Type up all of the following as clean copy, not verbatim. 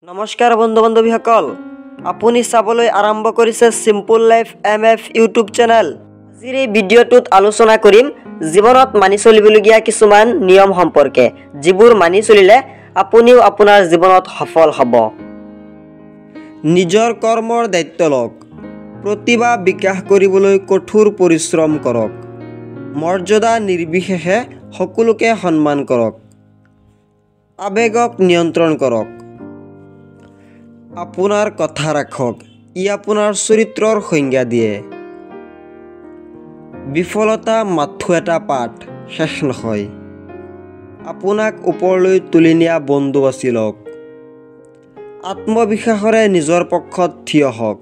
নমস্কাৰ বন্ধু বান্ধৱীসকল, আপুনি চাবলৈ আৰম্ভ কৰিছে simple life M F YouTube channel. আজিৰ এই ভিডিঅ'টোত আলোচনা কৰিম জীৱনত মানি চলিবলগীয়া কিছুমান নিয়ম সম্পৰ্কে, যিবোৰ মানি চলিলে আপুনিও আপোনাৰ জীৱনত সফল হ'ব। নিজৰ কৰ্মৰ দায়িত্ব লওক। প্ৰতিভা বিকাশ কৰিবলৈ কঠোৰ পৰিশ্ৰম কৰক। মৰ্যাদা নিৰ্বিশেষে সকলোকে সন্মান কৰক। আৱেগক নিয়ন্ত্ৰণ কৰক। আপোনাৰ কথা ৰাখক, ই আপোনাৰ চৰিত্ৰৰ সংজ্ঞা দিয়ে। বিফলতা মাথো এটা পাঠ, শেষ নহয়। আপোনাক ওপৰলৈ তুলি নিয়া বন্ধু বাছি লওক। আত্মবিশ্বাসেৰে নিজৰ পক্ষত থিয় হওক।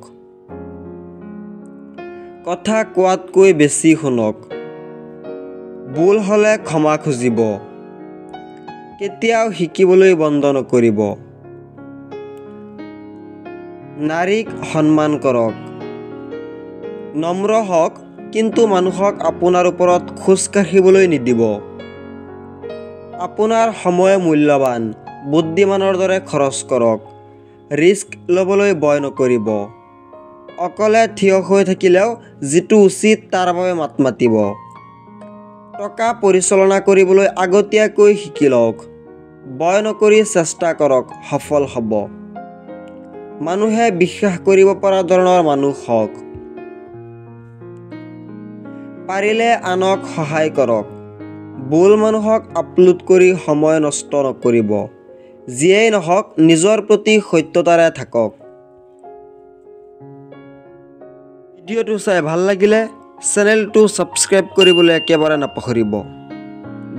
কথা কোৱাতকৈ বেছি শুনক। ভুল হ'লে ক্ষমা খুজিব। কেতিয়াও শিকিবলৈ বন্ধ নকৰিব। নাৰীক সন্মান কৰক। নম্ৰ হওক, কিন্তু মানুহক আপোনাৰ ওপৰত খোজ কাঢ়িবলৈ নিদিব। আপোনাৰ সময় মূল্যৱান, বুদ্ধিমানৰ দৰে খৰচ কৰক। ৰিস্ক ল'বলৈ ভয় নকৰিব। অকলে থিয় হৈ থাকিলেও যিটো উচিত তাৰ বাবে মাত মাতিব। টকা পৰিচালনা কৰিবলৈ আগতীয়াকৈ শিকি লওক। ভয় নকৰি চেষ্টা কৰক, সফল হ'ব। মানুহে বিশ্বাস কৰিব পৰা ধৰণৰ মানুহ হওক। পাৰিলে আনক সহায় কৰক। ভুল মানুহক আপলোড কৰি সময় নষ্ট নকৰিব। যিয়েই নহওক, নিজৰ প্ৰতি সত্যতাৰে থাকক। ভিডিঅ'টো চাই ভাল লাগিলে চেনেলটো ছাবস্ক্ৰাইব কৰিবলৈ একেবাৰে নাপাহৰিব।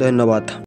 ধন্যবাদ।